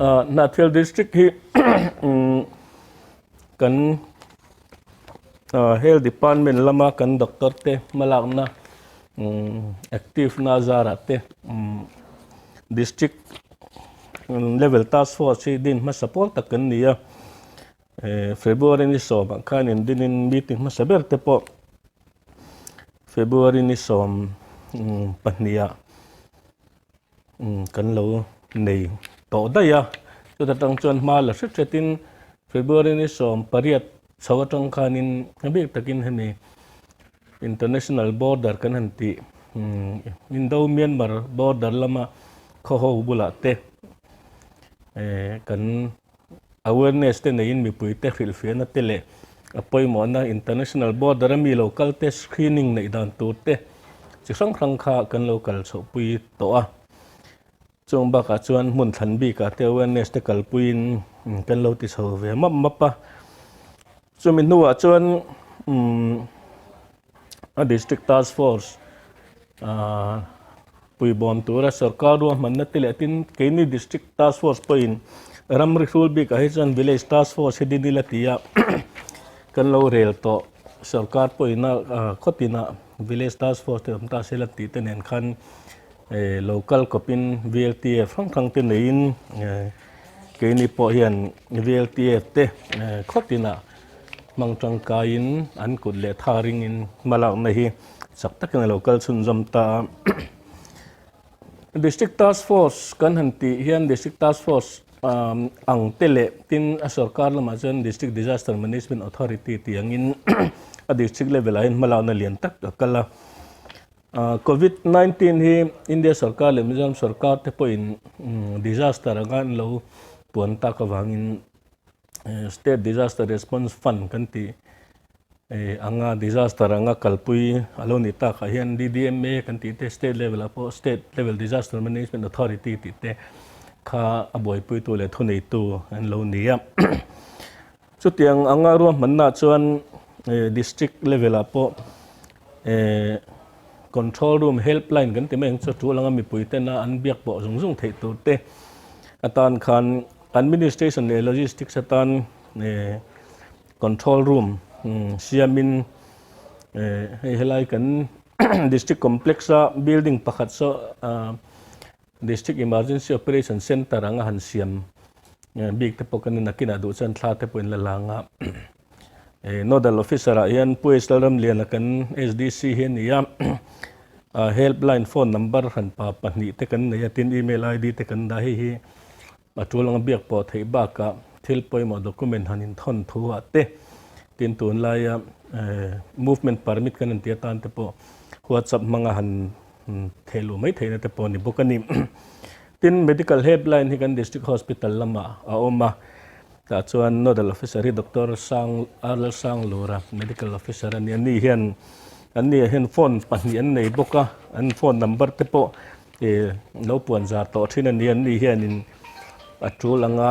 Hnahthial District hi kan Health Department lama kan doctor te hmalakna active na zarah te District level task force hi din hmasa pawl tak kan ni a. February ni sawmah khan indinin meeting hmasa ber te pawh February ni 12ah kan lo nei tawh daih a. Chuta tang chuan hma la hret hretin February ni 18 chho atang khanin a bik takin hemi International border kan han tih Indo-Myanmar border lama khaw ho bulah te kan Awareness te neiin mipuite hrilhfiahna te leh a pawimawhna international border a mi lo kal te screening neih dan tur te chi hrang hrang kha kan lo kal chhohpui tawh a. Chung bakah chuan hmun thlan bikah te awareness te kalpuiin kan lo ti chho ve map map a. Chumi hnuah chuan a District Task Force puibawm tura sorkar ruahmanna te leh tin keini District Task Force pawhin ramri hrul bikah hi chuan Village Task Force hi din ila tia kan lo rel tawh sorkar pawhin a khawtinah Village Task Force te awm ta se la tih te nen khan local kawpin VLTF hrang hrang te neiin keini pawh hian VLTF te khawtinah hmang tangkaiin an kut leh tha ringin hmalakna hi chak takin a lo kal chhunzawm ta a. District Task Force kan han tih hian District Task Force ang te leh tin a sorkar lamah chuan District Disaster Management Authority tih angin a district level ah hian hmalakna lian tak a kal a. Covid 19 hi India sorkar leh Mizoram sorkar te pawhin disaster anga an lo puan tak avangin State Disaster Response Fund kan tih anga disaster anga kalpui a lo nih takah hian DDMA kan tih te state level ah pawh State Level Disaster Management Authority tih te kha a buaipuitu leh thuneitu an lo ni a. Chutiang anga ruahmanna chuan district level ah pawh control room helpline kan ti mai ang chu tul anga mipui tena an biak pawh zung zung theih tur te atan khan Administration leh Logistics atan Control Room siamin hei helai kan District Complex a building pakhat saw District Emergency Operation Centre anga han siam bik te pawh kan nakinah duh chuan thla te pawh in la lang a. Nodal Officer ah hian Pu H Lalramliana kan SDC hi a ni a, helpline phone number hran pa pahnih te kan nei a tin email ID te kan dah hei hi A tul anga biak pawh theih bakah thil pawimawh document han inthawn thu ah te, tin tunlaia movement permit kan inti atan te pawh WhatsApp hmanga han theh luh mai theihna te pawh a ni bawk a ni. Tin, medical helpline hi kan district hospital lamah a awm a, tah chuan nodal officer hi Doctor Sang Arlal Sanglura medical officer a ni. Ani hian an ni ah hian phone pahnih an nei bawk a, an phone number te pawh Ih lo puan zar tawh thin a ni an ni hianin a tul anga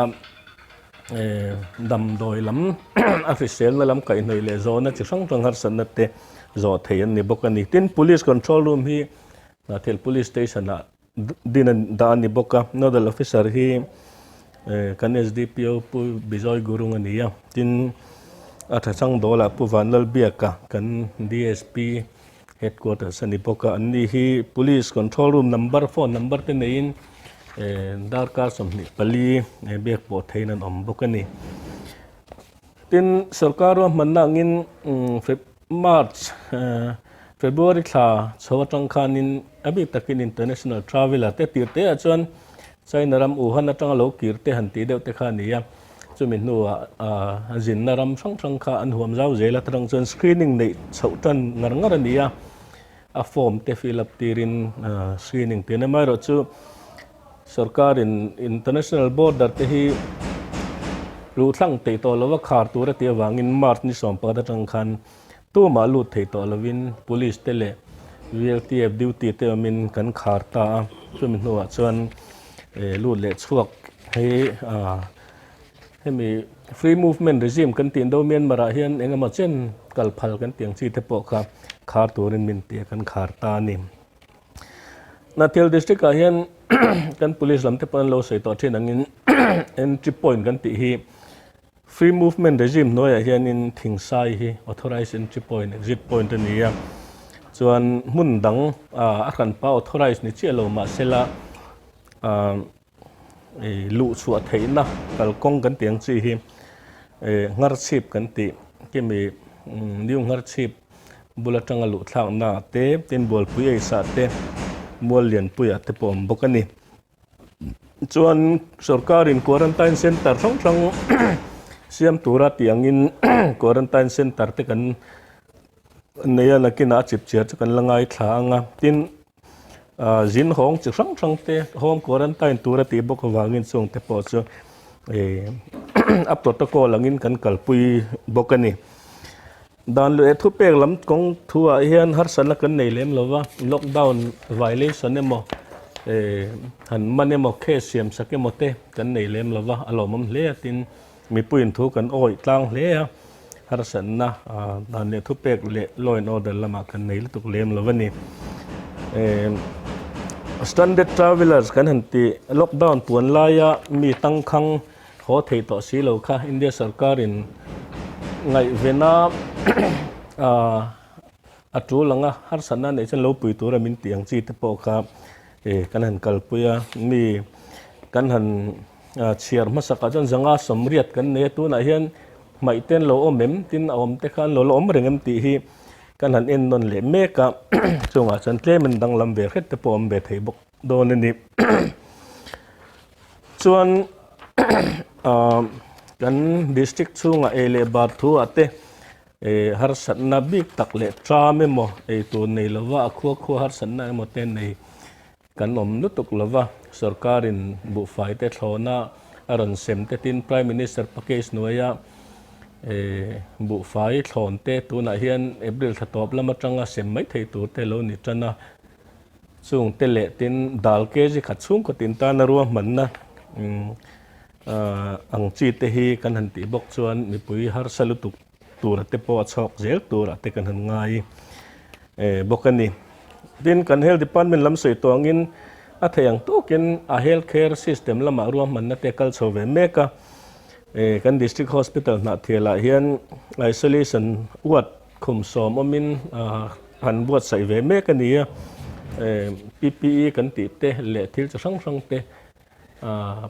eh damdawi lam a hriselna lam kaihhnawih leh zawhna chi hrang hrang harsatna te zawh thei an ni bawk a ni. Tin, Police Control Room hi Hnathel Police Station ah din a dah a ni bawk a, Nodal Officer hi eh kan SDPO Pu Bijoy Gurung a ni a, tin a thachang dawlah Pu Vanlalbiaka kan DSP Headquarters a ni bawk a, an ni hi Police Control Room number phone number te neiin darkar 24 biak pawh theiin an awm bawk a ni. Tin, sorkar ruahmanna angin March, February thla chho atang khanin a bik takin International Traveller te tir te ah chuan China ram Wuhan atanga lo kir te han tih deuh te kha a ni a. Chumi hnuah a zinna ram hrang hrang kha an huam zau zel a, tarang chuan screening neih chhoh tan ngar ngar a ni a, a form te fill up tirin screening tih a ni. Amaherawhchu sorkarin international border te hi luhthlang theih tawh lova khar tur a tih avangin March ni 14 atang khan tumah lut thei tawh lovin police te leh VLTF duty te awmin kan khar ta a, chumi hnuah chuan lut leh chhuak hei hemi free movement regime kan tih Indo Myanmar ah hian eng emaw chen kal phal kan tih ang chi te pawh kha khar turin min ti a kan khar ta a ni. Hnathel district ah hian. kan police lam te pawh an lo sawi tawh thin angin entry point kan tih hi free movement regime hnuaiah hianin thingsai hi authorised entry point exit point a ni a, chuan hmun dang a hranpa authorised ni chiah lo mahsela luh chhuah theihna kalkawng kan tih ang chi hi ngharchhip kan tih kimi new ngharchhip bul atanga luh thlakna ah te tin bualpui ei sah te mual lianpui ah te pawh a awm bawk a ni. Chuan sorkarin quarantine center hrang hrang siam tura tih angin quarantine center te kan nei a nakinah a chip chiar chu kan la ngaithla ang a tin zin hawng chi hrang hrang te home quarantine tura tih bawk avangin chung te pawh chu a protocol angin kan kalpui bawk a ni. Dan leh thupek lam kawng thuah hian harsatna kan nei lem lo va, lockdown violation emaw han man emaw case siam sak emaw te kan nei lem lo va, a lawmawm hle a tin mipuiin thu kan awih tlang hle a, harsatna dan leh thupek leh law and order lamah kan nei lutuk lem lo a ni. Stranded travellers kan han tih lockdown puan laia mi tangkhang Haw thei tawh si lo kha India sarkarin ngaihvena a tul ang a, harsatna neih chuan lo pui tura min tih ang chi te pawh kha kan han kalpui a, mi kan han chhiar hmasakah chuan zanga sawmriat kan nei a, tunah hian hmaih te an lo awm em tin a awm te kha an lo la awm reng em tih hi kan han en nawn leh mek a, chungah chuan tlem in danglam ve hret te pawh a awm ve thei bawk. dawn a ni. Chuan kan district chhungah ei leh bar thu ah te harsatna bik tak leh tram emaw ei tur nei lova a khua khua harsatna emaw te nei kan awm lutuk lova sorkarin buhfai te thlawna a rawn sem te tin Prime Minister package hnuaia buhfai thlawn te tunah hian April thla tawp lam atanga sem mai thei tur te lo ni tan a. Chung te leh tin dal kg khat chhungkaw tin tana ruahmanna ang chi te hi kan han tih bawk chuan mipui harsa lutuk tura te pawh a chhawk zel turah te kan han ngai bawk a ni. Tin, kan Health Department lam sawi tawh angin a theih ang tawkin a health care system lamah ruahmanna te kal chho ve mek a. Kan District Hospital Hnahthialah hian isolation ward Khum sawm awmin han buatsaih ve mek a ni a, PPE kan tih te leh thil chi hrang hrang te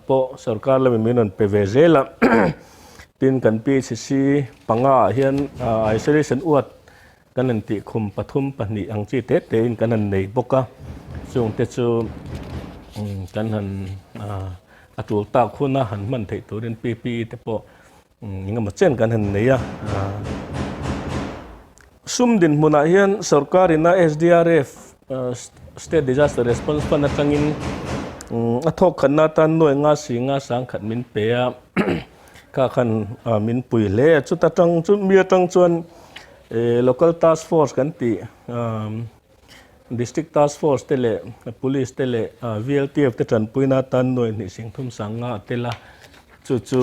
pawh sorkar lamin min rawn pe ve zel a, tin kan PHC panga ah hian isolation ward kan han tih khum pathum pahnih ang chi te te in kan han nei bawk a, chung te chu kan han a tul tak huna han hman theih turin PPE te pawh Engemaw chen kan han nei a, sum dinhmunah hian sorkarina SDRF, State Disaster Response Fund, atangin a thawk khatna atan nuai nga si nga sang khat min pe a, kha khan min pui hle a. Chuta tang chu mi atang chuan Local Task Force kan tih District Task Force te leh Police te leh VLTF te tanpuina atan nuai hnih sing thum sang nga a tel a, chu chu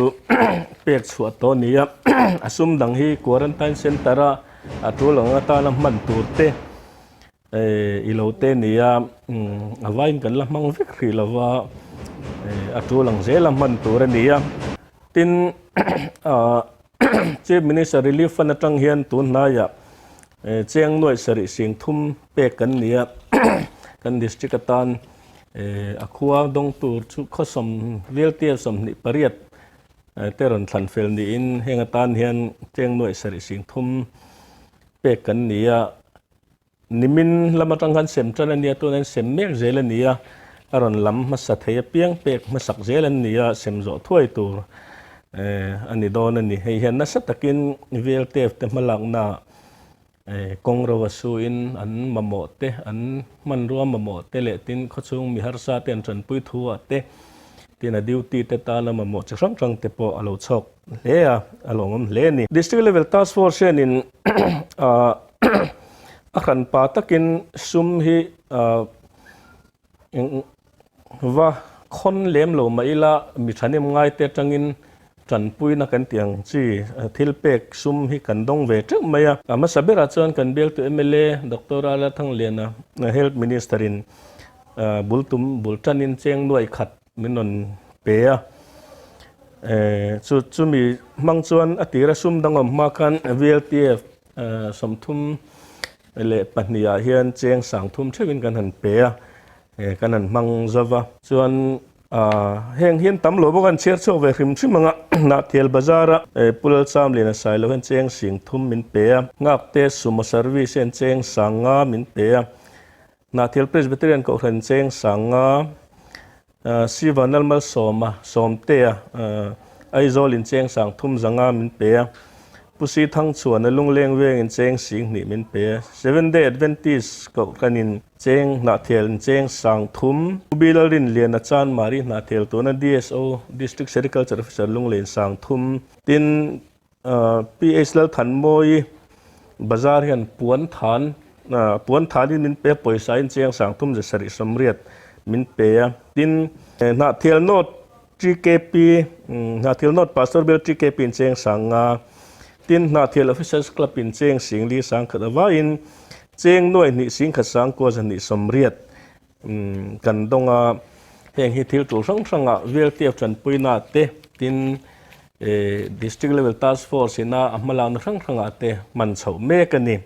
pek chhuah tawh a ni a. A sum dang hi Quarantine Centre a a tul ang atana hman tur te i lo te a ni a, a vaiin kan la hmang vek hrih lo va, a tul ang zela hman tur a ni a. Tin, Chief Minister Relief Fund atang hian tun hnaiah Cheng nuaih sarih sing thum pek kan ni a, kan district atan a khua dawng tur chu khaw sawm Veltia 28 te rawn thlan fel niin heng atan hian cheng nuaih sarih sing thum pek kan ni a. Nimin lam atang khan sem tan a nia, tunah hian sem mek zel a ni a, a rawn lam hmasa thei apiang pek hmasak zel an ni a, sem zawh thuai tur a ni dawn a ni. Hei hian nasa takin VLTF te hmalakna kawng ro a suin an mamawh te, an hmanrua mamawh te leh tin khawchhung mi harsa te an tanpui thu ah te, tin a duty te tana mamawh chi hrang hrang te pawh a lo chhawk hle a, a lawmawm hle a ni. District Level Task Force hianin a hranpa takin sum hi va khawn lem lo mah ila mi thahnem ngaite atangin tanpuina kan tih ang chi thil pek sum hi kan dawng ve teuh mai a. A hmasa berah chuan kan bialtu mla Doctor Rala Thangliana Health Minister in. bul tum bul tanin cheng nuai khat min rawn pe a. Chu chumi hmang chuan a tira sum dangawm hma khan VLTF 32 ah hian cheng 30 theuhin kan han pe a, kan han hmang zova. Chuan heng hian tam lo bawk a, an chhiar chhuak ve hrim hrim ang a, Nahthial Bazar-a Pu Lalchamliana Sailo hian cheng 30 min pe a, Ngakte Sumo Service hian cheng 50 min pe a, Nahthial Presbyterian Kohhran cheng 50, Siva Nalmalsawma Sawmtea Aizawl in cheng 350 min pe a, Pu Si Thangchhuana Lungleng vengin cheng 2000 min pe a, Seventh Day Adventist Kohhranin cheng Hnahthial in cheng 3000, Pu Bi Lalrinliana Chanmari Hnahthial tuna DSO, District Sericulture Officer, Lunglen 3000, tin PH Lalthanmawi bazar hian puan than puan thanin min pe a, pawisa in cheng 3780 min pe a, tin Hnahthial North TKP Hnahthial North Pastor Bial TKP in cheng 5000, tin Hnahthial Officers Club in cheng 4,100 avaiin cheng 2,109,280 Kan dawng a, heng hi thil tul hrang hranga VLTF tanpuina te tin District Level Task Force ina a hmalakna hrang hrangah te hman chhoh mek a ni.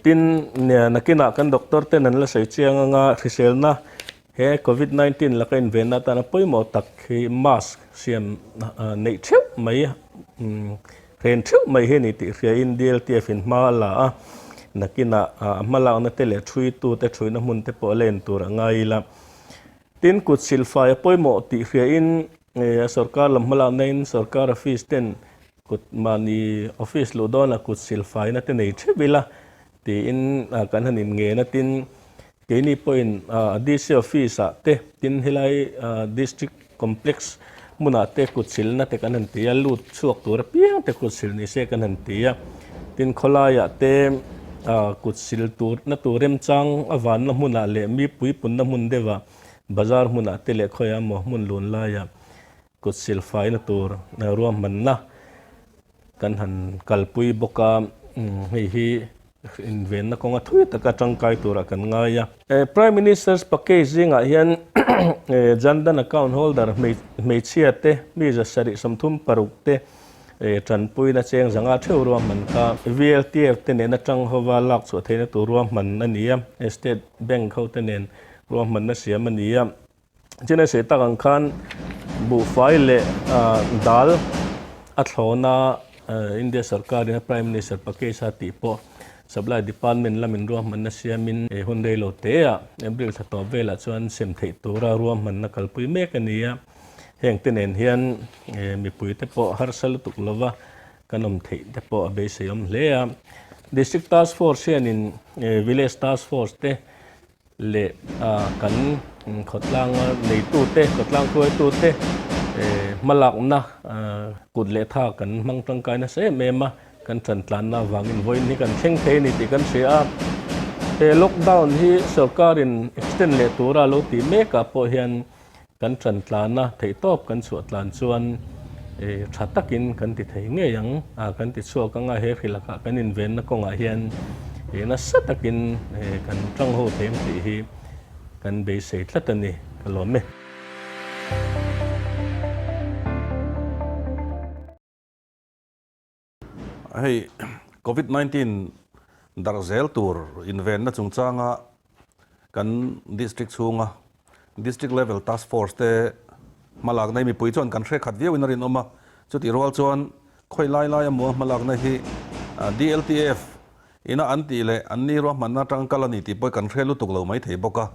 Tin, nakinah kan doctor ten an la sawi chiang anga hriselna he Covid 19 laka invenna atana pawimawh tak hi mask siam neih theuh mai Hren theuh mai hi a ni tih hriain DLTF in hma a la a, nakinah a hmalakna te leh thuitute thuina hmun te pawh a len tur a ngai ila. Tin, kut silfai a pawimawh tih hriain a sorkar lam hmalakna in sorkar office ten kut mahni office luh dawnah kut silfaina te nei theuh ila tiin kan han inngen a. Tin, Keini pawhin DC office ah te tin helai district complex hmunah te kut silna te kan han ti a, lut chhuak tur apiang te kut sil ni se kan han ti a. Tin khawlaiah te kut sil tur na tur remchang a vanna hmunah leh mi puipunna hmun deuhah bazar hmunah te leh khawiah emaw hmun lun laiah kut sil faina tur ruahmanna Kan han kalpui bawk a, hei hi invenna kawnga thui taka tangkai turah kan ngai a. Prime Minister's Package zingah hian Jan Dhan Account Holder hmeichhia te mi 736 te tanpuina cheng 500 theuh ruahman kha VLTF te nena tang hova lak chhuah theihna tur ruahman a ni a, State Bank ho te nen ruahmanna siam a ni a. Chennai sawi tak ang khan buhfai leh dal a thlawna India sarkarin a Prime Minister package a tih pawh Supply Department lamin ruahmanna siamin hun rei lo te ah April thla tawp velah chuan sem theih tura ruahmanna kalpui mek a ni a. Heng te nen hian mipui te pawh harsa lutuk lova kan awm theih te pawh a beisei awm hle a. District Task Force hianin Village Task Force te leh kan khawtlanga neitute, khawtlang hruaitute hmalakna kut leh tha kan hmang tangkai nasa em em a, kan tantlanna avangin vawiin hi kan thleng thei a ni tih kan hria a. He lockdown hi sorkarin extend leh tura lo tih mekah pawh hian kan tantlana theihtawp kan chhuah tlan chuan tha takin kan ti thei ngei ang a, kan ti chhuak ang a, he hrilakah kan invenna kawngah hian nasa takin kan tang ho thei ang tih hi kan beisei tlat a ni, ka lawm e. Hei Covid 19 darh zel tur invenna chungchanga kan district chhunga District Level Task Force te hmalakna hi mipui chuan kan hre khat viauin a rinawm a, chutih rual chuan khawi lai laia muang hmalakna hi DLTF ina an tih leh an ni ruahmanna atang kal a ni tih pawh kan hre lutuk lo mai thei bawk a.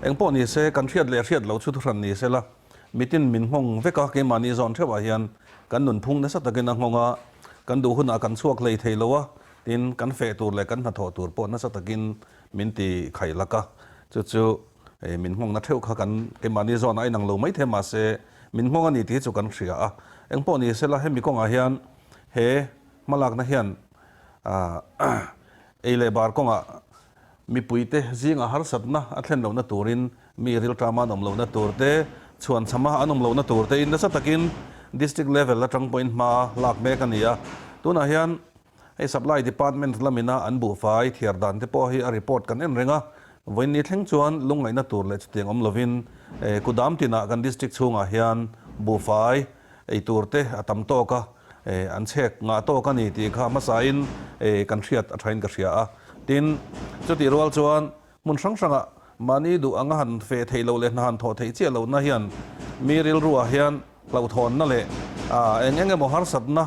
Engpawh ni se kan hriat leh hriat loh chu thuhran ni sela. Mitin min nghawng vek a, keimahni zawn theuhah hian kan nunphung nasa takin a nghawng a, kan duh hunah kan chhuak hlei thei lo a, tin kan feh tur leh kan hnathawh tur pawh nasa takin min ti khaih lak a, chu chu min nghawngna theuh kha kan keimahni zawnah a inang lo mai thei mahse min nghawng a ni tih hi chu kan hria a, engpawh ni sela hemi kawngah hian he hmalakna hian ei leh bar kawngah Mipuite zingah harsatna a thlen lohna turin mi rilṭama an awm lohna tur te, chhuanchhama an awm lohna tur tein nasa takin District level atang pawhin hma lak mek a ni a. Tunah hian hei Supply Department lamina an buhfai thiar dan te pawh hi a report kan en reng a. Vawiin ni thleng chuan lungngaihna tur leh chutiang awm lovin kudam tinah kan district chhungah hian buhfai ei tur te a tam tawk a, an chhek ngah tawk a ni tih kha hmasain kan hriat a thain ka hria a. Tin, chutih rual chuan hmun hrang hrangah mahni duh anga han feh theih loh leh hna han thawh theih chiah lohna hian mi rilruah hian hlauhthawnna leh eng eng emaw harsatna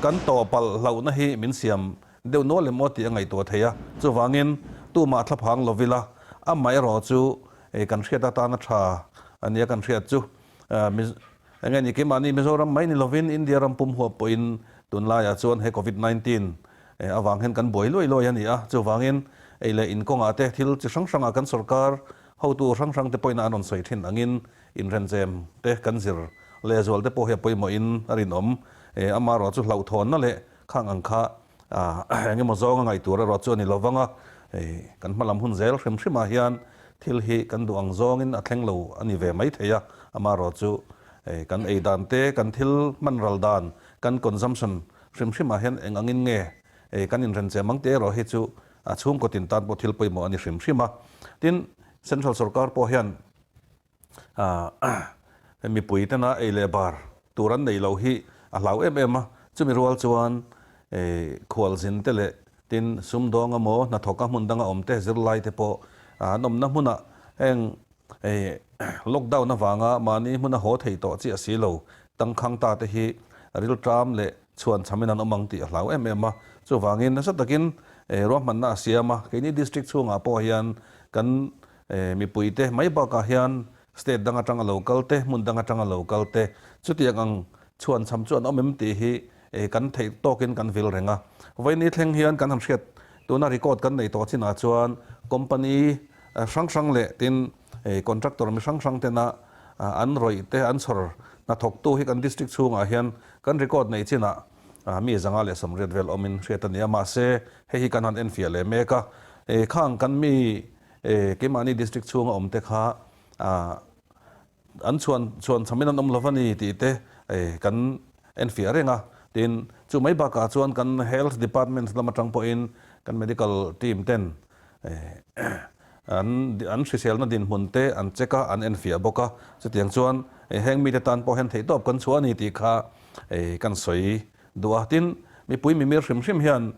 kan tawhpalh hlauhna hi min siam deuh nual em aw tih a ngaihtuah thei a. Chuvangin tumah thlaphang lovila amaherawh chu kan hriat atana tha a nia kan hriat chu. Enge ni keimahni Mizoram mai ni lovin India ram pum huap pawhin tunlaiah chuan he Covid 19 avang hian kan buai luai luai a ni a, chuvangin ei leh in kawngah te thil chi hrang hrangah kan sorkar hotu hrang hrang te pawhin an rawn sawi thin angin inrenchem te kan zir lehzual te pawh hi a pawimawhin a rinawm. Amaherawh chu hlauhthawnna leh khang ang kha eng emaw zawnga ngaih tur erawh chu a ni lovang a, kan hmalam hun zel hrim hrimah hian thil hi kan duh ang zawngin a thleng lo a ni ve mai thei a, amaherawh chu kan ei dan te, kan thil hman ral dan, kan consumption hrim hrimah hian eng angin nge kan inrenchem ang tih erawh hi chu a chhungkaw tin tan pawh thil pawimawh a ni hrim hrim a. Tin, Central sorkar pawh hian Mipui tena ei leh bar tur an neih loh hi a hlau em em a, chumi rual chuan khualzin te leh tin sumdawng emaw hnathawka hmun danga awm te zirlai te pawh an awmna hmunah heng lockdown avanga mahni hmuna haw thei tawh chiah si lo tangkhang ta te hi rilṭam leh chhuan chhamin an awm ang tih a hlau em em a, chuvangin nasa takin ruahmanna a siam a, keini district chhungah pawh hian kan Mipuite mai bakah hian state dang atanga lo kal te, hmun dang atanga lo kal te, chutiang ang chhuanchham chu an awm em tih hi kan theih tawkin kan vil reng a. Vawiin thleng hian kan han hriat tuna record kan nei tawh chinah chuan company hrang hrang leh tin contractor mi hrang hrang tena an rawih te an chhawr hnathawktu hi kan district chhungah hian kan record nei chinah mi 180 vel awmin hriat a ni a. Mahse hei hi kan han enfiah leh mek a, khang kan mi E, keimahni district chhunga awm te kha an chhuan chhuan chhamin an awm lo va ni tih te kan enfiah reng a. Tin, chu mai bakah chuan kan health department lam atang pawhin kan medical team ten an an hriselna dinhmun te an check a, an enfiah bawk a. Chutiang chuan heng mite tan pawh hian theihtawp kan chhuah a ni tih kha kan sawi duh a. Tin, mipui mimir hrim hrim hian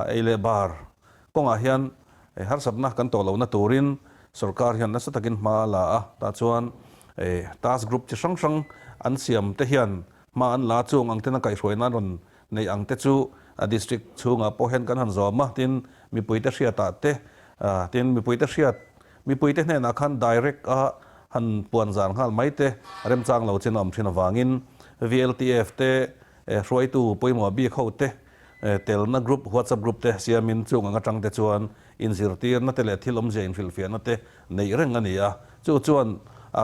ei leh bar Kawngah hian harsatna kan tawh lohna turin sorkar hian nasa takin hma a la a, tah chuan task group chi hrang hrang an siam te hian hma an la chung ang ten a kaihhruaina an rawn neih ang te chu a district chhungah pawh hian kan han zawm a, tin mipuite hriatah te tin mipuite hriat mipuite hnenah khan direct a han puan zar nghal mai te remchang lo chin a awm thin avangin VLTF te hruaitu pawimawh bik ho te Telna group, WhatsApp group te siamin chung ang atang te chuan inzirtirna te leh thil awmzia inhrilhfiahna te neih reng a ni a. Chu chuan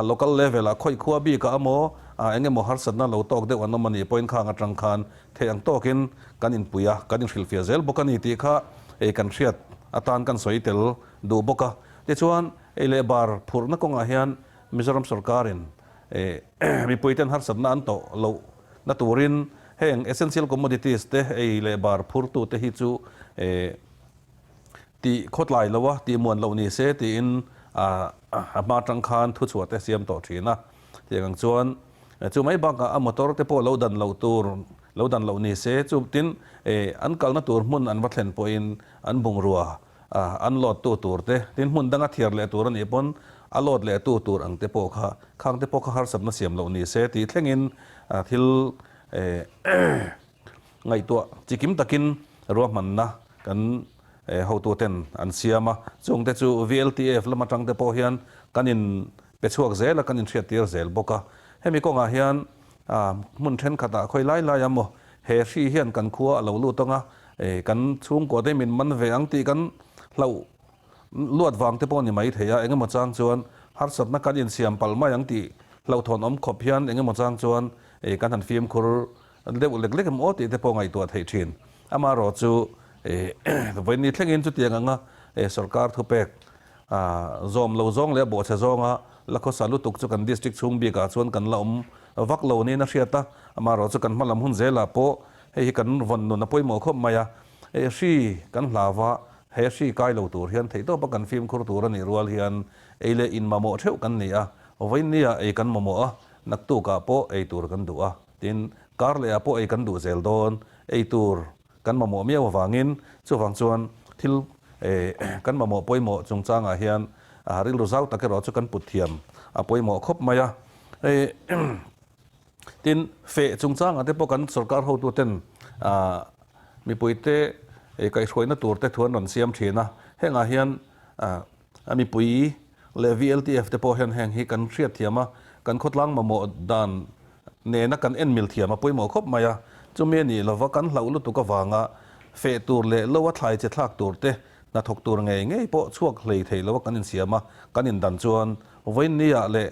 local level ah khawih khua bikah emaw eng emaw harsatna lo tawk deuh an awm a nih pawhin khang atang khan theih ang tawkin kan inpui a, kan inhrilhfiah zel bawk a ni tih kha ei kan hriat atan kan sawi tel duh bawk a. Tichuan ei leh bar phurhna kawngah hian Mizoram sorkarin mipuiten harsatna an tawh loh na turin heng essential commodities te ei leh bar phurtu te hi chu tih khawtlai lo a, tih muan loh ni se tiin a hma atang khan thuchhuah te siam tawh thin a. Tiang ang chuan chu mai bakah a motor te pawh lo dan loh tur, lo dan loh ni se chu tin an kalna tur hmun an va thlen pawhin an bungrua an load tu tur te, tin hmun danga thiar leh tur a nih pawn a load leh tu tur ang te pawh kha, khang te pawh kha harsatna siam loh ni se tih thlengin thil ngaihtuah chikim takin ruahmanna kan hotu ten an siam a, chung te chu VLTF lam atang te pawh hian kan in pe chhuak zel a, kan inhriattir zel bawk a. Hemi kawngah hian hmun thenkhatah khawi lai lai a maw he hri hian kan khua a lo lut ang a, kan chhungkua te min man ve ang tih kan hlauh luat vang te pawh ni mai thei a, engemaw chang chuan harsatna kan insiam palh mai ang tih hlauhthawn awm khawp hian engemaw chang chuan kan han fimkhur deuh lek lek em aw tih te pawh ngaihtuah theih thin. Amaherawh chu vawiin thlengin chutiang anga sorkar thupek Zawm lo zawng leh a bawhchhe zawnga la khawsa lutuk chu kan district chhung bikah chuan kan la awm vak lo niin a hriat a, amaherawh chu kan hma lam hun zelah pawh hei hi kan vawn nun a pawimawh khawp mai a, hri kan hlau va, He hri kai lo tur hian theihtawpa kan fimkhur tur a nih rual hian ei leh in mamawh theuh kan ni a, vawiinnia ei kan mamawh a, naktukah pawh ei tur kan duh a, tin, kar lehah pawh ei kan duh zel dawn, ei tur kan mamawh miau avangin chuvang chuan thil kan mamawh pawimawh chungchangah hian rilru zau tak erawh chu kan put thiam a pawimawh khawp mai a. Tin, feh chungchangah te pawh kan sorkar hotuten mipuite kaihhruaina turte thu an rawn siam thin a. Hengah hian mipui leh VLTF te pawh hian heng hi kan hriat thiam a, kan khawtlang mamawh dan nena kan en mil thiam a pawimawh khawp mai a. Chumi a nih lova kan hlauh lutuk avanga feh tur leh lo a thlai che thlak tur te, hnathawk tur ngei ngei pawh chhuak hlei thei lova kan insiam a, kan indan chuan Vawiinniah leh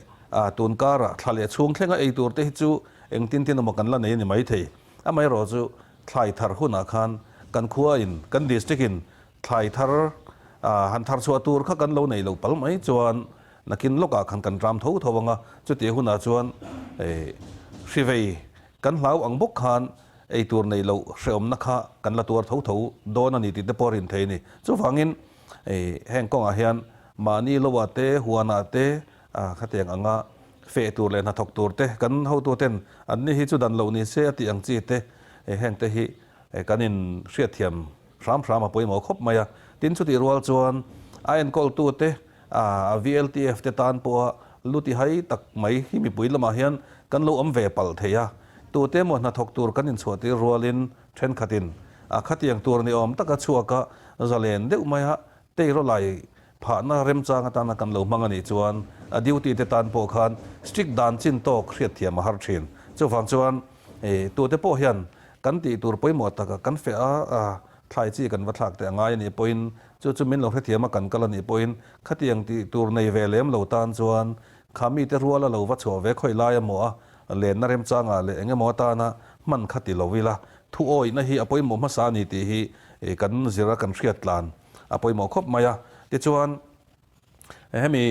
tun karah thla leh chhung thlenga ei tur te hi chu engtin tin emaw kan la nei a ni maithei. Amaherawh chu thlai thar hunah khan kan khuain, kan district in thlai thar han thar chhuah tur kha kan lo nei lo pal mai chuan nakin lawkah khan kan ram tho tho ang a, chutih hunah chuan hrivei kan hlau ang bawk khan ei tur nei loh hrehawmna kha kan la tuar tho tho dawn a ni tih te pawh a rin thei a ni. Chuvangin heng kawngah hian Mahni loah te, huanah te, khatiang anga feh tur leh hnathawk tur te, kan hotuten an ni hi chu dan loh ni se a tih ang chi te, heng te hi kan in hriatthiam hram hram a pawimawh khawp mai a. Tin, chutih rual chuan a enkawltute, VLTF te tan pawha lu tihai tak mai hi mipui lamah hian kan lo awm ve palh thei a. Tute emaw hnathawk tur kan inchhuahtir rualin thenkhatin khatiang tur ni awm taka chhuaka zalen deuh maia Teirawlai phahna remchang atana kan lo hmang a nih chuan a duty te tan pawh khan strict dan chin tawk hriatthiam a har thin. Chuvang chuan tute pawh hian kan tih tur pawimawh taka kan feh a, thlai chi kan va thlak teh a ngai a nih pawhin chu chu min lo hrethiam a kan kal a nih pawhin khatiang tih tur nei ve lem lo tan chuan kha mite ruala lo va chhuah ve khawi lai emaw a lenna remchangah leh eng emaw atana hman kha ti lo ila thu awihna hi a pawimawh hmasa a ni tih hi kan zira kan hriat tlan a pawimawh khawp mai a. Tichuan, hemi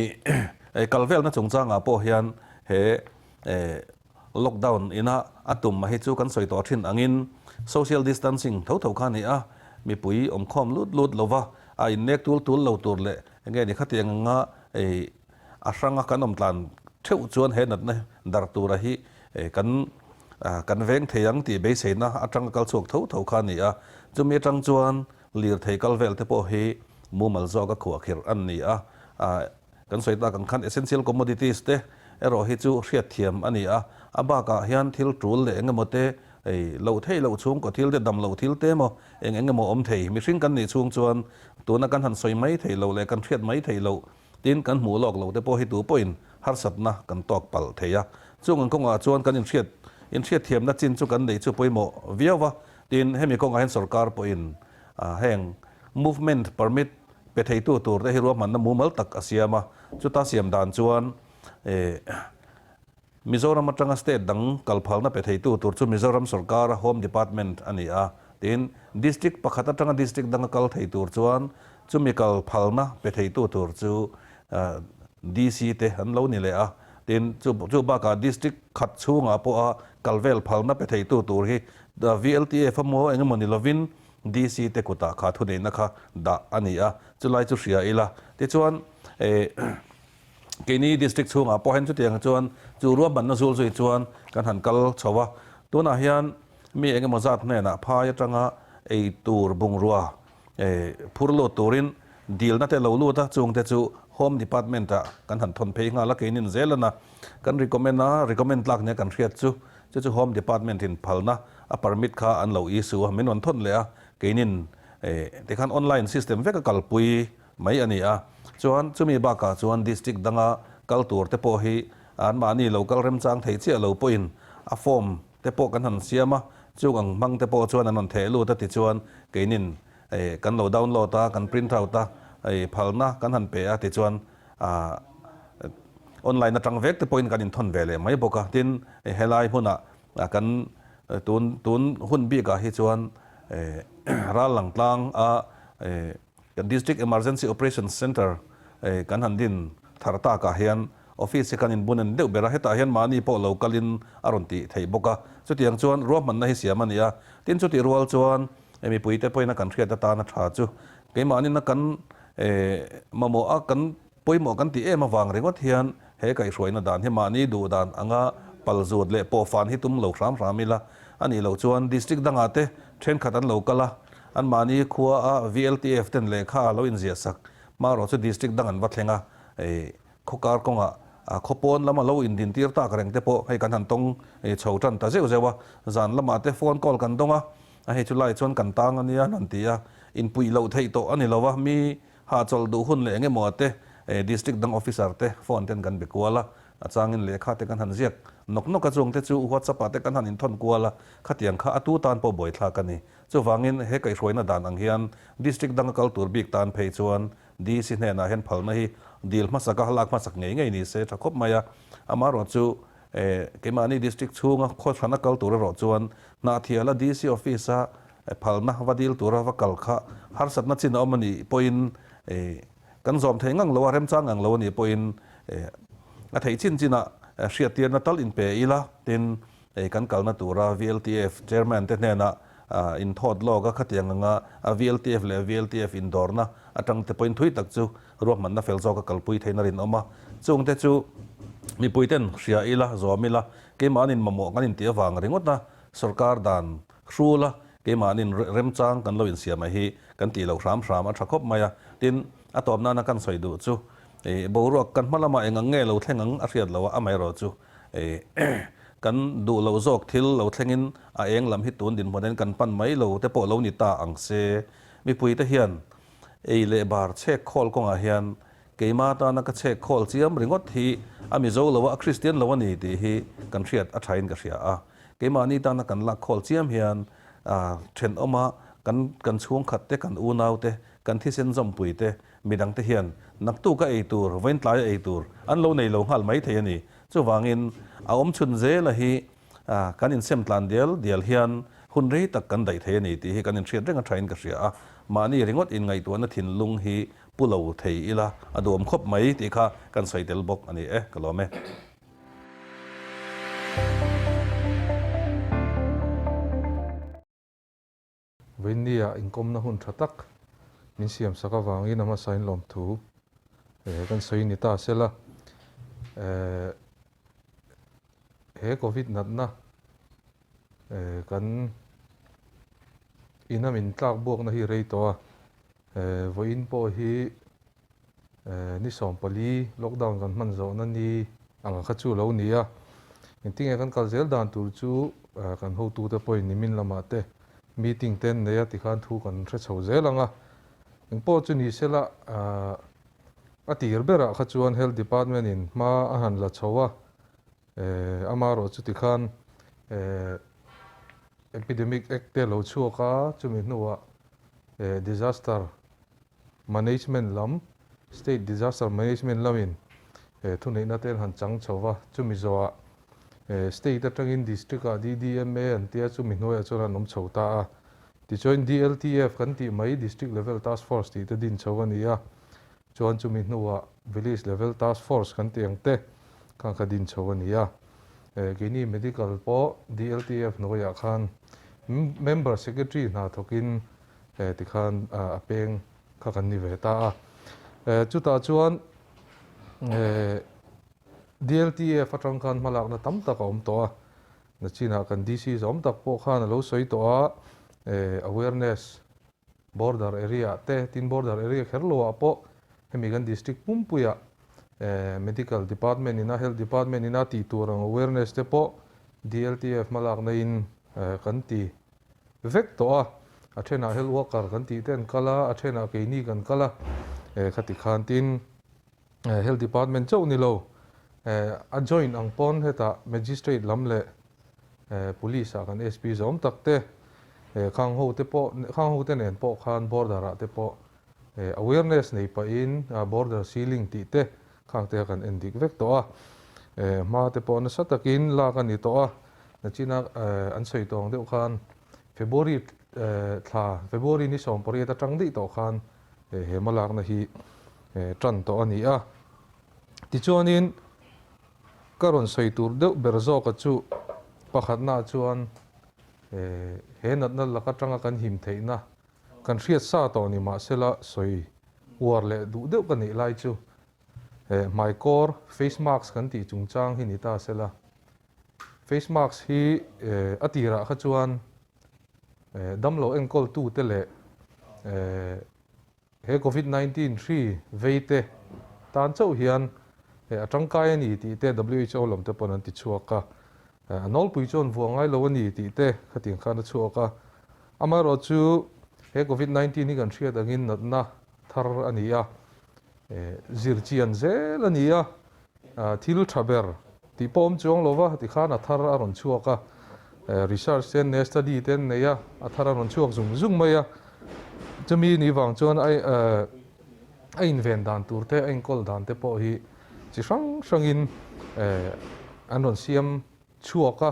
kal velna chungchangah pawh hian he lockdown ina a tum hi chu kan sawi tawh thin angin social distancing tho tho kha a ni a, mipui awmkhawm lut lut lova a innek tul tul lo tur leh enge ni khatiang anga a hranga kan awm tlan theuh chuan he natna dar tura hi kan kan veng thei ang tih beiseina atanga kal chhuak tho tho kha a ni a. Chumi atang chuan Lirthei kal vel te pawh hi mumal zawk a khuahkhirh an ni a, kan sawi tak ang khan essential commodities te erawh hi chu hriatthiam a ni a, a bakah hian thil tul leh eng emaw te ei loh theih loh chhungkaw thil te dam loh thil te emaw eng eng emaw awm thei mihring kan nih chhung chuan tuna kan han sawi mai theih loh leh kan hriat mai theih loh tin kan hmuh lawk loh te pawh hi tu pawhin harsatna kan tawk palh thei a, chung ang kawngah chuan kan inhriat inhriatthiamna chin chu kan neih chu pawimawh viau a. Tin, hemi kawngah hian sorkar pawhin heng movement permit pe theitu tur te hi ruahmanna mumal tak a siam a, chuta siam dan chuan Mizoram atanga state dang kalphalna pe theitu tur chu Mizoram sorkara Home Department a ni a, tin, district pakhat atanga district danga kal thei tur chuan chumi kalphalna pe theitu tur chu DC te an lo ni leh a, tin, chu bakah district khat chhungah pawha kal vel phalna pe theitu tur hi VLTF emaw eng emaw ni lovin DC te kutah kha thuneihna kha dah a ni a, chulai chu hria ila. Tichuan keini district chhungah pawh hian chutiang chuan chu ruahmanna zul zui chuan kan han kal chho a. Tunah hian mi eng emaw zat hnenah phai atanga ei tur bungrua phur lut turin dilna te lo lut a, chungte chu Home Department ah kan han thawn phei nghal a, keinin zel a na kan recommend a, recommend tlak nia kan hriat chu. Chu chu Home Department in phalna a permit kha an lo issue a, min rawn thawn leh a, keinin tikhan online system vek a kalpui mai a ni a. Chuan chumi bakah chuan district danga kal tur te pawh hi anmahni lo kal remchang thei chiah lo pawhin a form te pawh kan han siam a, chung ang hmang te pawh chuan an rawn theh lut a tichuan keinin kan lo download a, kan print out a, phalna kan han pe a tichuan Online atang vek te pawhin kan inthawn ve leh mai bawk a, tin helai hmunah kan tun tun hun bikah hi chuan ral lang tlang a kan District Emergency Operations Centre kan han din thar takah hian office hi kan inbun en deuh ber a, hetah hian mahni pawh lo kalin a rawn tih theih bawk a, chutiang chuan ruahmanna hi siam a ni a, tin chutih rual chuan mipuite pawhin a kan hriat atana tha chu. Keimahnin a kan mamawh a kan pawimawh kan tih em avang ringawt hian he kaihhruaina dan hi mahni duh dan anga palzut leh pawhfan hi tum lo hram hram ila a nih loh chuan district dangah te thenkhat an lo kal a, anmahni khua a VLTF ten lehkha a lo inziah sak hmarawh chu district dang an va thleng a, khawkar kawngah khawpawn lama lo indintir tak reng te pawh hei kan han tawng chho tan ta zeuh zeuh a, zan lamah te phone call kan dawng a, A hei chu lai chuan kan tang a nia an ti a, inpuih loh theih tawh a ni lo a, mi hahchawlh duh hun leh eng emaw te district dang officer te phone ten kan be kual a, a changin lehkha te kan han ziak nawk nawk a, chung te chu whatsapp ah te kan han inthawn kual a, khatiang kha a tu tan pawh buaithlak a ni. Chuvangin he kaihhruaina dan ang hian district danga kal tur bik tan phei chuan DC hnenah hian phalna hi dil hmasak a, lak hmasak ngei ngei ni se tha khawp mai a, amaherawhchu chu Keimahni District chhunga khawthlan a kal tur erawh chuan Hnahthiala DC Office-a phalna va dil tura va kal kha harsatna chin a awm a nih pawhin kan zawm thei ngang lo a, remchang ngang lo a nih pawhin a theih chin chinah hriattirna tal inpe ila tin kan kalna tura VLTF Chairman te hnenah inthawt lawk a, khatiang anga VLTF leh VLTF indawrna atang te pawhin thui tak chu Ruahmanna fel zawk a kalpui theihna rinawm a, chungte chu mipuiten hria ila, zawm ila, keimahnin mamawh kan intih avang ringawt a, sorkar dan hrul a, keimahnin remchang kan lo insiam a hi kan tih loh hram hram a tha khawp mai a. Tin, a tawp nana kan sawi duh chu boruak kan hma lamah eng ang nge lo thleng ang a hriat loh a, amaherawh chu kan duh loh zawk thil lo thlengin a eng lam hi tun dinhmun hian kan pan mai lo te pawh lo ni ta ang se. Mipuite hian Ei leh bar chhek khawl kawngah hian keima tana ka chhek khawl chiam ringawt hi a Mizo lo a, a Kristian lo a ni tih hi kan hriat a thain ka hria a. Keimahni tana kan lak khawl chiam hian thenawma kan kan chhungkhat te, kan unau te, kan thisen zawmpui te, midang te hian naktuka ei tur, vaintlaia ei tur an lo nei lo nghal mai thei a ni. Chuvangin a awm chhun zela hi Kan insem tlan dial dial hian hun rei tak kan daih thei a ni tih hi kan inhriat reng a thain ka hria a, mahni ringawt inngaihtuahna thinlung hi pu lo thei ila a duhawm khawp mai tih kha kan sawi tel bawk a ni e, ka lawm e. Vawiinnia inkawmna hun tha tak min siamsak avangin a hmasain lawmthu kan sawi ni ta sela. He Covid natna kan ina min tlak buakna hi rei tawh a, vawiin pawh hi Ni 14 lockdown kan hman zawhna ni ang kha chu lo ni a, engtinge kan kal zel dan tur chu kan hotute pawhin nimin lamah te meeting te an nei a tikhan thu kan hre chho zel ang a, engpawh chu ni sela a tir berah kha chuan Health Department in hma a han la chho a, amaherawh chu tikhan Epidemic Act te a lo chhuak a, chumi hnuah disaster Management lam, State Disaster Management lamin thuneihna te an han chang chho va, chumi zawhah State atangin District-ah DDMA an tia chumi hnuaiah chuan an awm chho ta a. Tichuan DLTF kan tih mai District Level Task Force tih te din chho a ni a, chuan chumi hnuah Village Level Task Force kan tih ang te khan kha din chho a ni a. Keini Medical pawh DLTF hnuaiah khan Member Secretary hna thawkin Tikhan a peng kha kan ni ve ta a. Chutah chuan DLTF atang khan hmalakna tam tak a awm tawh a. Nachinah kan DC zawm tak pawh khan a lo sawi tawh a, awareness border area ah te, tin border area kher lo ah pawh hemi kan district pumpuiah medical department ina health department ina tih tur ang awareness te pawh DLTF hmalakna in kan ti vek tawh a, a thenah health worker kan tih te an kal a, a thenah keini kan kal a, khati khan tin health department chauh ni lo, a joint ang pawn hetah magistrate lam leh police ah kan SP zawm tak te, khang ho te pawh, khang ho te nen pawh khan border ah te pawh awareness nei pahin border sealing tih te khang te kha kan en dik vek tawh a, hma te pawh nasa takin lak a ni tawh a, nachina an sawi tawng deuh khan February thla, February ni 18 atang daih tawh khan he hmalakna hi tan tawh a ni a. Tichuanin ka rawn sawi tur deuh ber zawka chu pakhatnaah chuan he natna lak atanga kan him theihna. Kan hriat sa tawh ni mahsela sawi uar leh duh deuh ka neih lai chu hmaikawr, face mask, kan tih chungchang hi ni ta sela. Face mask hi a tirah kha chuan damlo enkawltute leh He Covid 19 hri vei te tan chauh hian a tangkai a ni tih te who lam te pawn an ti chhuak a, a nawlpui chuan vuah ngai lo a ni tih te khatiang khan a chhuak a. Amaherawh chu he Covid 19 hi kan hriat angin natna thar a ni a, zirchian zel a ni a, Thil tha ber tih pawh awm chuang lo va, tikhan a thar a rawn chhuak a, research te an nei a, study te an nei a, a thar a rawn chhuak zung zung mai a. Chumi ni vang chuan a a inven dan tur te, a inkawl dan te pawh hi chi hrang hrangin an rawn siam chhuak a.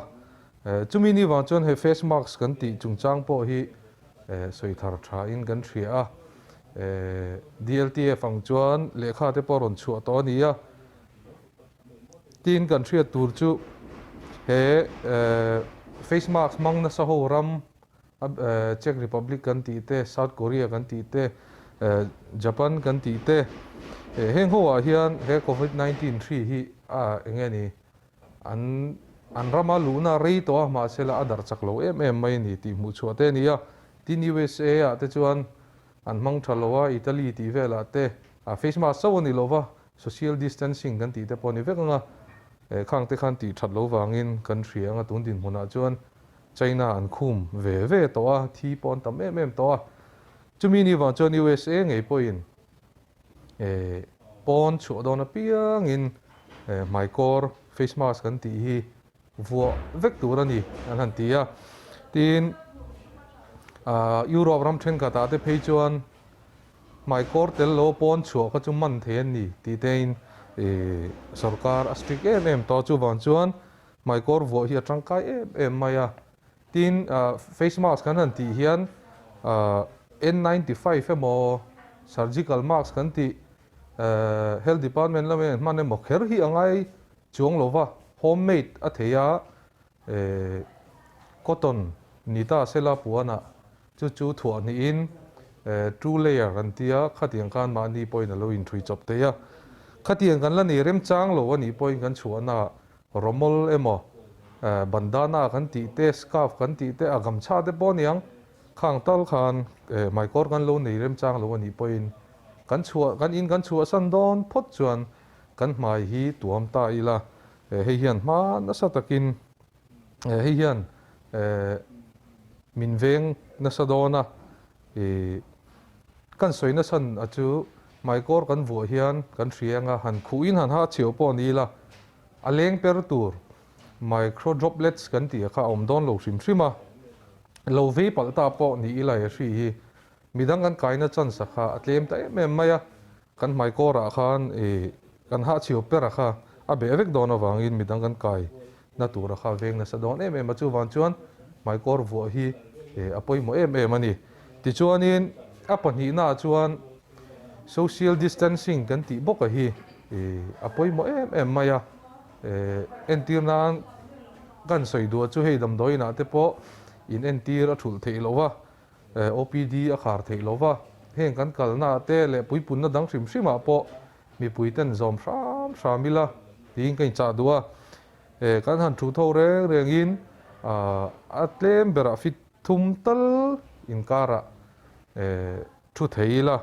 Chumi ni vang chuan he face mask kan tih chungchang pawh hi sawi thar thain kan hria a. DLTF ang chuan lehkha te pawh a rawn chhuah tawh a ni a. Tin kan hriat tur chu he face mask hmang nasa ho ram Czech Republic kan tih te, South Korea kan tih te, Japan kan tih te heng ho ah hian he covid 19 hri hi eng nge ni An an rama luhna rei tawh a, mahsela a darh chak lo em em mai a ni tih hmuh chhuah te a ni a. Tin USA ah te chuan an hmang tha lo a, Italy tih velah te face mask chauh a ni lo va, social distancing kan tih te pawh a ni vek ang a, khang te khan tih that lo vangin kan hria ang a, tun dinhmunah chuan China an khum ve ve tawh a, thi pawh an tam em em tawh a. Chumi ni vang chuan USA ngei pawhin Pawn chhuah dawn apiangin hmaikawr, face mask kan tih hi vuah vek tur a ni an han ti a. Tin, Europe ram thenkhatah te phei chuan hmaikawr tel lo pawn chhuah kha chu man thei a ni tih tein sorkar a strict em em tawh a. Chuvang chuan hmaikawr vuah hi a tangkai em em mai a. Tin, face mask kan han tih hian N95 emaw surgical mask kan tih Health Department lama an hman emaw kher hi a ngai chuang lo va, home made a thei a, cotton ni ta sela puanah chu chu thuah hnihin two layer an ti a, khatiang khan mahni pawhin a lo inthui chawp thei a. Khatiang kan la nei remchang lo a nih pawhin kan chhuahnaah Rawmawl emaw, bandana kan tih te, scarf kan tih te, a gamchha te pawh a niang. Khang tal khan hmaikawr kan lo nei remchang lo a nih pawhin kan chhuah, kan in kan chhuahsan dawn phawt chuan kan hmai hi tuam ta ila, hei hian hma nasa takin hei hian min veng nasa dawn a. Kan sawi nasan a chu hmaikawr kan vuah hian kan hria anga han khuhin han ha chhiau pawh a ni ila, A leng per tur micro droplets kan tih kha a awm dawn lo hrim hrim a, lo vei palh ta pawh ni ila he hri hi midang kan kaina chance a kha a tlem ta em em mai a, kan hmaikawrah khan ih kan hahchhiau per a kha a beh vek dawn avangin midang kan kai na tur a kha veng nasa dawn em em a, chuvang chuan hmaikawr vuah hi a pawimawh em em a ni. Tichuanin a pahnihnaah chuan Social distancing kan tih bawk a hi a pawimawh em em mai a, entir nan kan sawi duah chu hei damdawi inah te pawh in entir a thulh theih loh va, OPD a khar theih loh va, heng kan kalna ah te leh puipunna dang hrim hrim ah pawh mipui ten zawm hram hram ila tiin ka inchah duh a, kan han thu tho reng reng in a tlem berah fit thum tal inkarah Thu thei ila,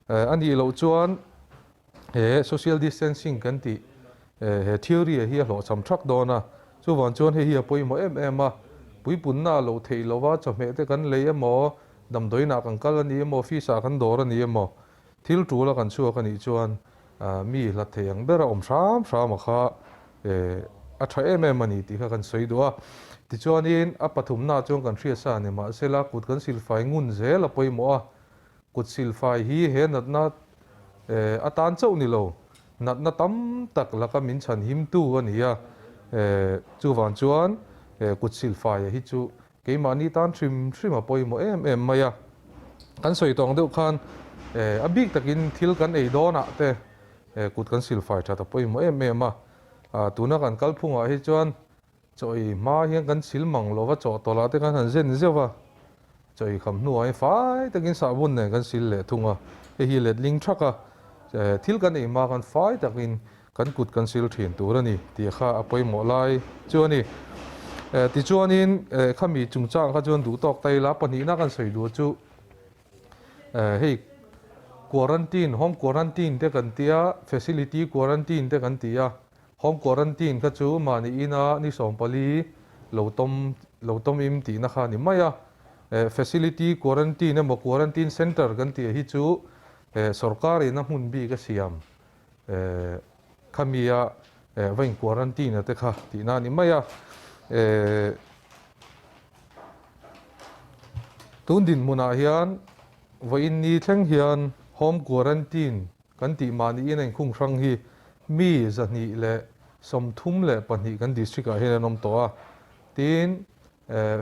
a nih loh chuan he social distancing kan tih he theory hi a hlawhchham thak dawn a, chuvang chuan hei hi a pawimawh em em a, puipunna a loh theih loh a, chawhmeh te kan lei emaw, damdawiinah kan kal a ni emaw, office ah kan dawr a ni emaw, thil tul a kan chhuak a nih chuan mi hlat thei ang ber a awm hram hram a kha a tha em em a ni tih kha kan sawi duh a. Tichuanin a pathumnaah chuan kan hriat sa a ni mahsela kut kan silfai ngun zel a pawimawh a, kut silfai hi he natna atan chauh ni lo, natna tam tak laka min chhan himtu a ni a, chuvang chuan kut silfaia hi chu keimahni tan hrim hrim a pawimawh em em mai a. Kan sawi tawng deuh khan a bik takin thil kan ei dawnah te kut kan silfai that a pawimawh em em a, tuna kan kalphungah hi chuan Chaw ei hma hian kan sil mang lo va, chaw tawlh ah te khan han zen zeuh a. Chaw ei kham hnuah hian fai takin sahbun nen kan sil leh thung a, hei hi letling thak a, thil kan ei hma khan fai takin kan kut kan sil thin tur a ni tih kha a pawimawh lai chu a ni. Tichuanin khami chungchang kha chuan duh tawk ta ila pahnihna kan sawi duh chu hei quarantine, home quarantine te kan ti a, facility quarantine te kan ti a, Home quarantine kha chu mahni ina ni 14 lo tawm lo tawm im tihna kha a ni mai a. Facility quarantine emaw quarantine centre kan tih hi chu sorkar ina hmun bik a siam khamia va in quarantine a te kha tihna a ni mai a. Tun dinhmunah hian vawiin ni thleng hian home quarantine Kan tih mahniin a inkhung hrang hi mi 232 kan district ah hian an awm tawh a. Tin,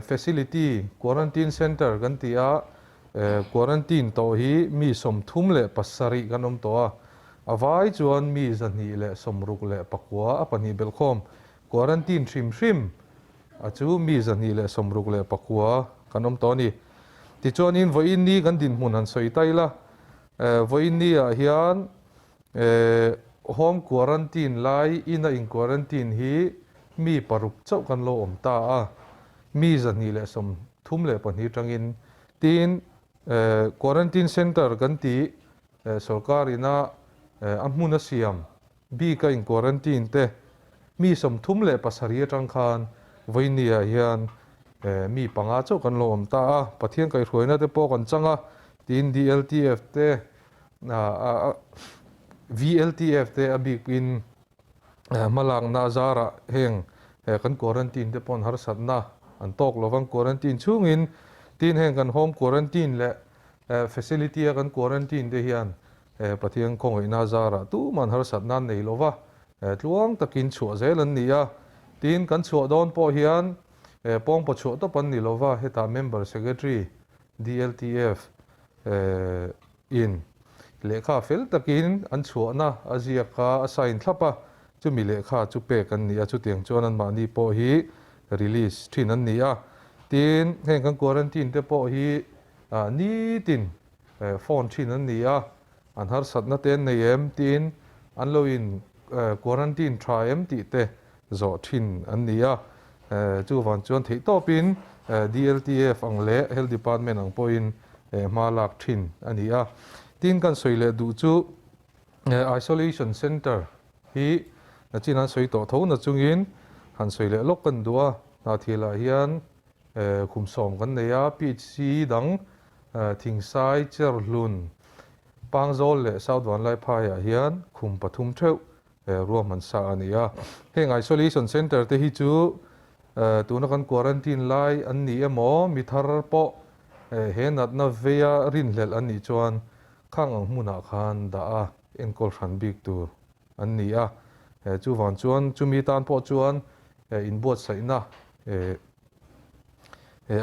facility, quarantine centre kan tih a, quarantine tawh hi mi 37 kan awm tawh a. A vai chuan mi 269 a pahnih belhkhawm quarantine hrim hrim a chu mi 269 kan awm tawh a ni. Tichuanin vawiin ni kan dinhmun han sawi ta ila. Vawiin ah hian home quarantine lai ina in quarantine hi mi paruk chauh kan lo awm ta a, mi 232 tangin tin quarantine centre kan tih sorkar ina a hmun a siam Bik a in quarantine te mi 37 atang khan vawiin ah hian mi panga chauh kan lo awm ta a, Pathian kaihhruaina te pawh kan chang a, tiin DLTF te VLTF te a bikin hmalakna a zarah heng kan quarantine te pawh an harsatna an tawk lo vang quarantine chhungin tin heng kan home quarantine leh facility a kan quarantine te hian Pathian khawngaihna zarah tuman harsatna an nei lo va, tluang takin chhuah zel an ni a. Tin, kan chhuah dawn pawh hian pawngpaw chhuah tawp an ni lo va, hetah Member Secretary, DLTF, in lehkha fel takin an chhuahna a ziak a, a sign thlap a, chumi lehkha chu pek an ni a, chutiang chuan anmahni pawh hi release thin an ni a. Tin, heng kan quarantine te pawh hi nitin Phone thin an ni a, an harsatna te an nei em tiin an lo in quarantine tha em tih te zawh thin an ni a. Chuvang chuan theihtawpin DLTF ang leh Health Department ang pawhin hma lak thin a ni a. Tin kan sawi leh duh chu Isolation Centre hi nachin an sawi tawh tho na chungin han sawi leh lawk kan duh a, Hnahthialah hian Kum sawm kan nei a, PHC dang Thingsai, Cherhlun, Pangzawl leh South Vanlaiphaiah hian khum pathum theuh ruahman sa a ni a. Heng isolation centre te hi chu tuna kan quarantine lai an ni emaw, mi thar pawh he natna veia rinhlelh an nih chuan khang ang hmunah khan dah a enkawl hran bik tur an ni a. Chuvang chuan chumi tan pawh chuan inbuatsaihna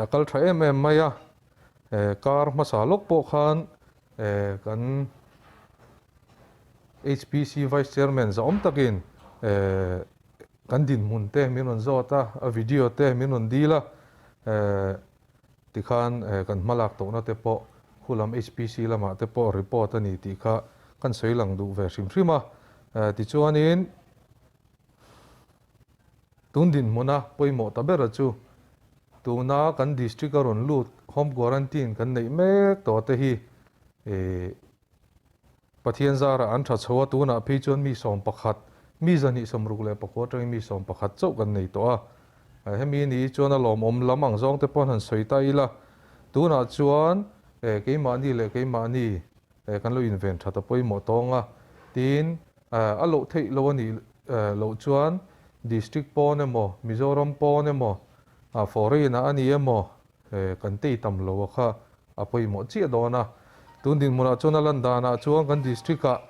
a kal tha em em mai a, kar hmasa lawk pawh khan kan HPC Vice Chairman zahawm takin kan dinhmun te min rawn zawt a, a video te min rawn dil a, tikhan kan hmalak tawhna te pawh khulam HPC lamah te pawh report a ni tih kha kan sawi lang duh ve hrim hrim a, tichuanin Tun dinhmuna pawimawh ta bera chu tuna kan district a rawn lut home quarantine kan neih mek tawh te hi Pathian zarah an tha chho a, tunah phei chuan mi 11, mi 269 atangin mi 11 chauh kan nei tawh a. Hemi ni chuan a lawmawm lam ang zawng te pawh han sawi ta ila, tunah chuan keimahni leh keimahni kan lo inven that a pawimawh tawng a, tin a loh theih lo a nih loh chuan District pawn emaw, Mizoram pawn emaw, foreign ah a ni emaw kan tei tam lo a kha a pawimawh chiah dawn a. Tun dinhmunah chuan a lan danah chuan kan District ah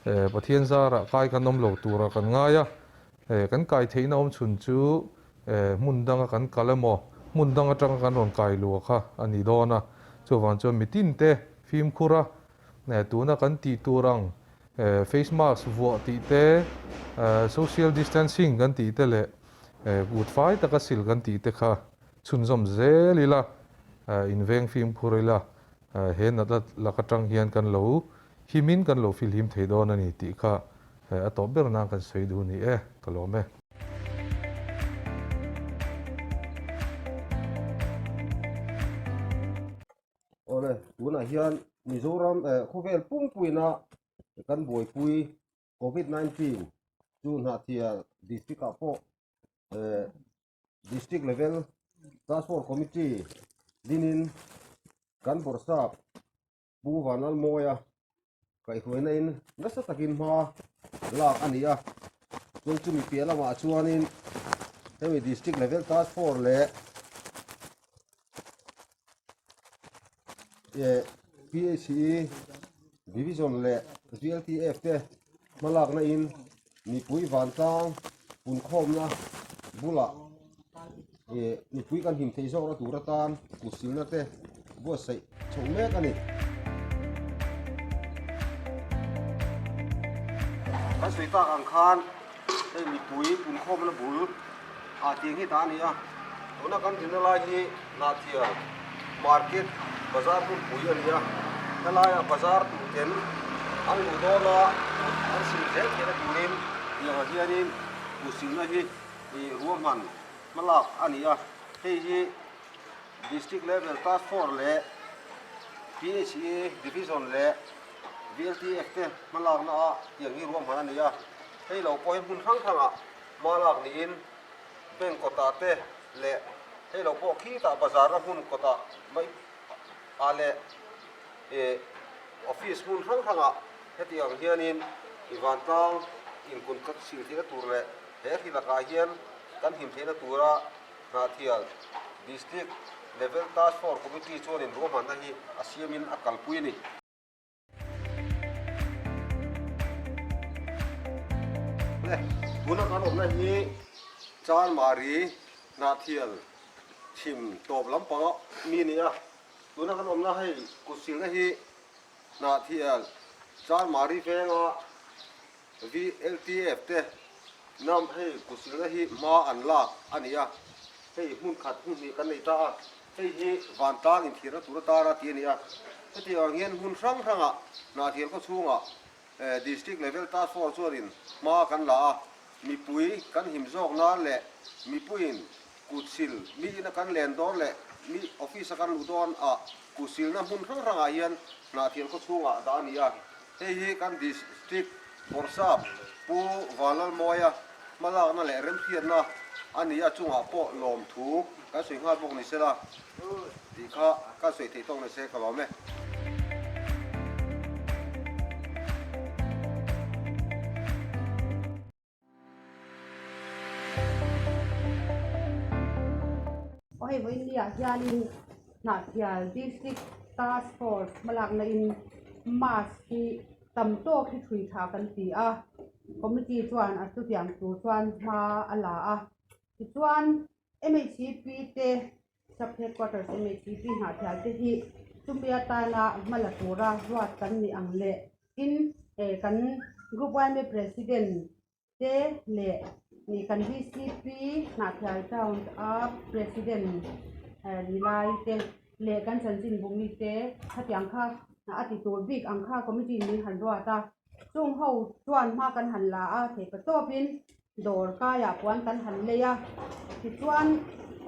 Pathian zarah kai kan awm lo turah kan ngai a, kan kai theihna awm chhun chu hmun danga kan kal emaw, hmun dang atanga kan rawn kai luah kha a ni dawn a. Chuvang chuan mitinte fimkhur a, tuna kan tih tur ang face mask vuah tih te, social distancing kan tih te leh kut fai taka sil kan tih te kha chhunzawm zel ila. Inveng fimkhur ila he natna lak atang hian kan lo himin kan lo filhim thei dawn a ni tih kha a tawp ber nan kan sawi duh ni e, ka lawm e. Awle, tunah hian Mizoram khawvel pumpuina kan buaipui Covid 19 chu Hnahthial district ah pawh District level Task Force Committee dinin kan bawrhsap Pu Vanlalmawia kaihhruaina in nasa takin hma lak a ni a, chuan chumi piah lamah chuanin hemi District level Task Force leh PHE Division leh GLTF te hmalakna in mipui vantlang punkhawmna bulah ih mipui kan him theih zawkna tur atan kutsilna te buatsaih chhoh mek a ni. Kan sawi tak ang khan hei mipui punkhawmna bul ah tiang hi dah a ni a, tuna kan dinna lai hi Hnahthial market bazar hmunpui a ni a, helaiah bazar tur ten an luh dawn a, kut an sil zel theihna turin tiangah hianin kutsilna hi ih ruahman hmalak a ni a, hei hi District Level Task Force leh PHE Division leh VLTF te hmalakna ah tiang hi ruahman a ni a, hei lo pawh hi hmun hrang hrangah hma lak niin bank kawtah te leh hei lo pawh khitah bazar na hmun kawtah mai ah leh ih office hmun hrang hrangah heti ang hianin ih vantlang inkun khat sil theihna tur leh he hri lakah hian kan him theihna tura Hnahthial District Level Task Force Committee chuanin ruahmanna hi a siamin a kalpui a ni. Tuna kan awmna hi Chanmari Hnahthial chhim tawp lampanga mi a ni a, tuna kan awmna hei kutsilna hi Hnahthial Chanmari venga VLTF te nam hei kutsilna hi hma an lak a ni a, hei hmun khat hmun hnih kan nei ta a, hei hi vantlang inthirna tur atana tih a ni a, hetiang ang hian hmun hrang hrangah Hnahthial khaw chhungah District Level Task Force chuanin hma kan la a, mipui kan him zawk nan leh mipuiin kutsil mi ina kan len dawn leh mi office a kan luh dawn ah kutsilna hmun hrang hrangah hian Hnahthial khaw chhungah dah a ni a. Hei hi kan District Bawrhsap Pu Vanlalmawia hmalakna leh remhriatna a ni a chungah pawh lawmthu kan sawi nghal bawk ni sela tih kha kan sawi theih tawk ni se ka lawm e. Aw hei vawiin ni ah hianin Hnahthial District Task Force hmalakna in mask hi tam tawk hi thui tha kan ti a, committee chuan a chutiang tur chuan hma a la a, tichuan M_H_C_P te Sub Headquarters M_H_C_P Hnahthial te hi chumi atana hma la tura ruat kan ni ang leh tin kan Group Y_M_A President te leh nih kan VCP Hnahthial Town a President ni lai te leh kan chanchin bumi te khatiang kha a ti tur bik ang kha committee min han ruat a chung ho chuan hma kan han la a theih pa tawpin dawr kaiah puan kan han lei a tichuan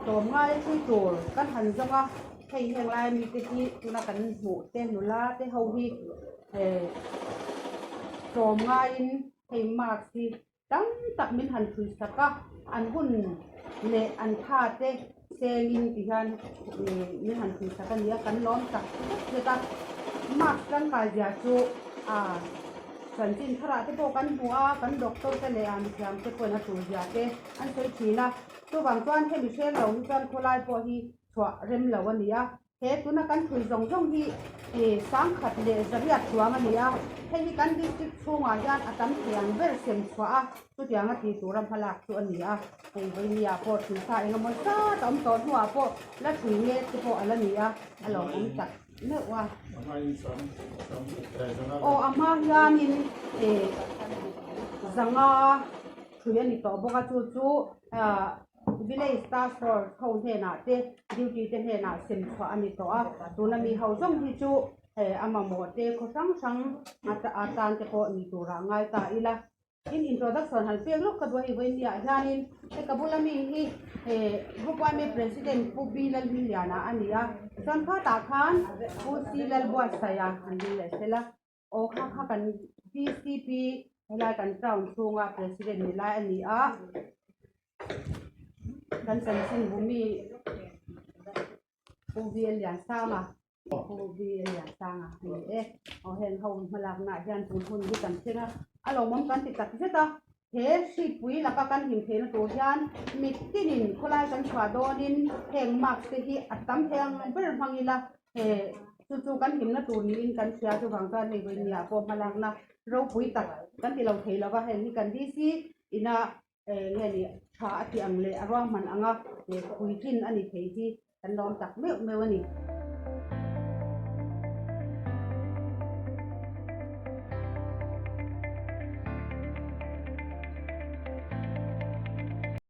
tlawm ngai thui tur kan han zawng a hei heng lai ami te hi tuna kan hmuh te nula te ho hi eh tlawm ngaiin hei mask hi tam tak min han thui sak a an hun leh an tha te sengin ti hian ih min han thui sak a ni a kan lawm tak zet zet a mask tangkai zia chu ah chanchin tharah te pawh kan hmu a kan doctor te leh ah mithiam te pawhin a tul zia te an sawi thin a chuvang chuan hemi hreng lo hi chuan khawlai pawh hi chhuah rem lo a ni a. He tuna kan thui zawng zawng hi ih sangkhat leh zariat chuang a ni a, hei hi kan district chhungah hian a tam thei ang ber sem chhuah a, chutianga tih tura hmalak chu a ni a, hei vawinia pawh thui sa eng emaw zat a awm tawh hnuah pawh la thui mek te pawh a la ni a, a lawmawm tak meuh a. Aw a hma hianin ih zanga thui a ni tawh bawk a chu chu ah. Village Task Force ho hnenah te duty te hnenah sem chhuah a ni tawh a, tuna mi ho zawng hi chu eh a mamawh te khaw hrang hrang atan te pawh ni turah ngai ta ila. In introduction han pek lawk ka duh a hei vawiin niah hianin hei ka bula mi hi eh Group yma President Pu B Lalhmingliana a ni a, chuan khatah khan Pu C Lalbuatsaia an ding leh sela. Aw kha kha kan VCP helai kan town chhunga president ni lai a ni a kan chanchin bu mi Pu V Liansanga Pu V Liansanga a ni e aw heng ho hmalakna ah hian tun hun hi kan thleng a a lawmawm kan ti tak zet a he hripui laka kan him theihna tur hian mitinin khawlai kan chhuah dawnin heng mask te hi a tam thei ang ber hmang ila He chu chu kan hlimna tur niin kan hria chuvang chuan hei vawiin ah pawh hmalakna ropui tak kan ti lo thei lova heng hi kan DC ina eh nge ni tha a tih ang leh a ruahman anga eh puitlin a ni thei hi kan lawm tak meuh meuh a ni.